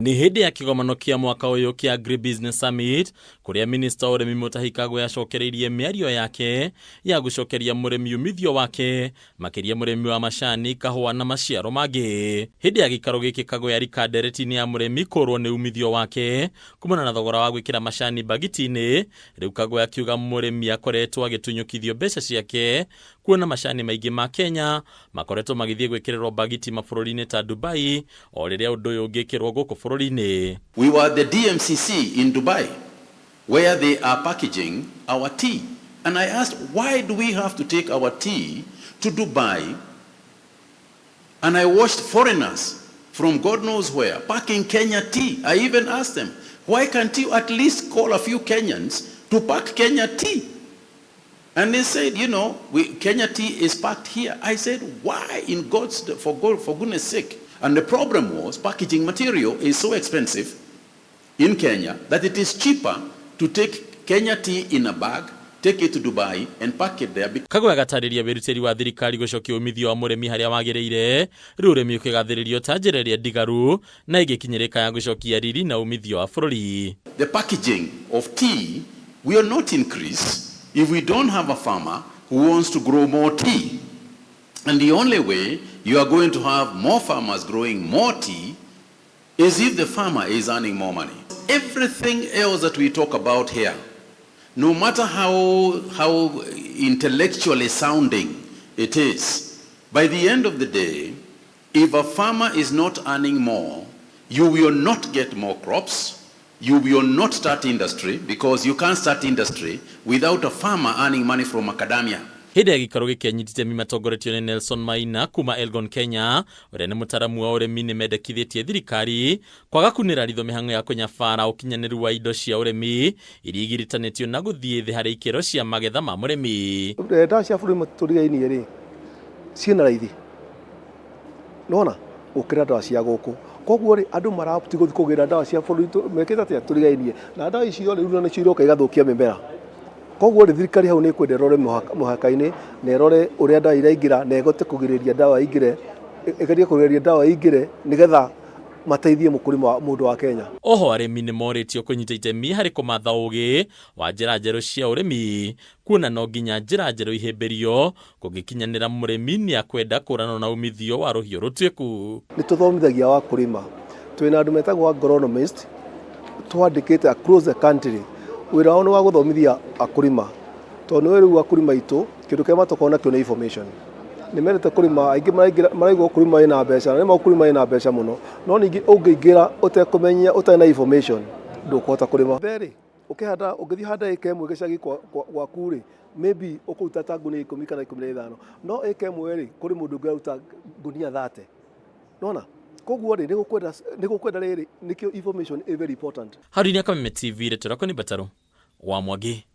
Nĩ hĩndĩ ya kĩgomano kĩa mwaka ũyũ kĩa Agribusiness Summit kũrĩa minista wa ũrĩmi Mutahi Kagwe acokereirie mĩario yake ya gũcokeria mũrĩmi umithio wake makĩria mũrĩmi wa macani, kahũa na maciaro mangĩ. Hĩndĩ ya gĩikaro gĩkĩ Kagwe arika ndereti-inĩ ya mũrĩmi kũrwo nĩ umithio wake kumana na thogora wa gwĩkĩra macani mbagiti-inĩ. Rĩu Kagwe akiuga mũrĩmi akoretwo agĩtunyũkithio mbeca ciake kuona macani maingĩ ma Kenya makoretwo magĩthiĩ gwĩkĩrĩrwo mbagiti mabũrũri-inĩ ta Dubai o rĩrĩa ũndũ ũyũ ũngĩkĩrwo gũkũ bũrũri-inĩ. We were at the DMCC in Dubai where they are packaging our tea. And I asked, why do we have to take our tea to Dubai? And I watched foreigners from God knows where packing Kenya tea. I even asked them, why can't you at least call a few Kenyans to pack Kenya tea? And they said, Kenya tea is packed here. I said, why in God's, for, God, for goodness sake? And the problem was packaging material is so expensive in Kenya that it is cheaper to take Kenya tea in a bag, take it to Dubai and pack it there. Kagwe agatarĩria wĩrutĩri wa thirikari gũcokia umithio wa mũrĩmi harĩa wagĩrĩire, rĩu ũrĩmi ũkĩgathĩrĩrio ta njĩra ĩrĩa ndigaru na ĩngĩkinyĩrĩka ya gũcokia riri na umithio wa bũrũri. The packaging of tea will not increase if we don't have a farmer who wants to grow more tea. And the only way you are going to have more farmers growing more tea is if the farmer is earning more money. Everything else that we talk about here, no matter how intellectually sounding it is, by the end of the day, if a farmer is not earning more, you will not get more crops, you will not start industry, because you can't start industry without a farmer earning money from macadamia. Hĩndĩ ya gĩikaro gĩkĩ anyiti itemi matongoretio nĩ Nelson Maina kuma Elgon, Kenya, ũrĩa nĩ mũtaramu wa ũrĩmi, nĩ mendekithĩtie thirikari kwaga kunĩra ritho mĩhang'o ya kũnyabara ũkinyanĩru wa indo cia ũrĩmi iria igiritanĩtio na gũthiĩ thĩ harĩ ikĩro cia magetha ma mũrĩmi. Ndawa cia bũrũri tũrigainie rĩ ciĩna raithi nona gũkĩra ndawa cia gũkũ, koguo rĩ andũ marabati gũthiĩ kũgĩra ndawa cia bũrũri mekĩte atĩa tũrigainie na ndawa icio rĩu nĩcio iroka igathũkia mĩmera. Koguo rĩ thirikari hau nĩ ĩkwenda ĩrore mũhaka-inĩ na ĩrore ũrĩa ndawa iraingĩra na ĩgote kũgirĩrĩria ndawa ingĩre, ĩgerie kũgirĩrĩria ndawa ingĩre nĩgetha mateithie mũkũrima wa mũndũ wa Kenya. Oho arĩmi nĩ morĩtio kũnyita itemi harĩ kũmatha ũgĩ wa njĩra njerũ cia ũrĩmi, kuona no nginya njĩra njerũ ihĩmbĩrio kũngĩkinyanĩra mũrĩmi nĩ akwenda kũranwo na umithio wa rũhiũ rũtuĩku. Nĩ tũthomithagia wa kũrĩma, twĩna andũ metagwo agronomist twandĩkĩte across the country. Wĩra wao nĩ wa gũthomithia akũrĩma, tondũ nĩ rĩu akũrĩma aitũ kĩndũ kĩrĩa matokorwo nakĩo nĩ information. Nĩ mendete kũrĩma, aingĩ maraigua kũrĩma ĩna mbeca, na nĩma kũrĩma ĩna mbeca mũno, no ningĩ ũngĩingĩra ũtekũmenya, ũtarĩ na information, ndũkũhota kũrĩma. Mbere ũkĩhanda, ũngĩthiĩ handa ĩka ĩmwe gĩcagi gwaku rĩ, maybe ũkũruta ta ngunia 10 kana 15, no ĩka ĩmwe rĩ kũrĩ mũndũ ũngĩ aruta ngunia 30, nona koguo rĩ nĩ gũkwenda rĩrĩ nĩkĩo information is very important. Harũni Kameme TV, rĩtwa rĩakwa nĩ Mbataro wa Mwangi.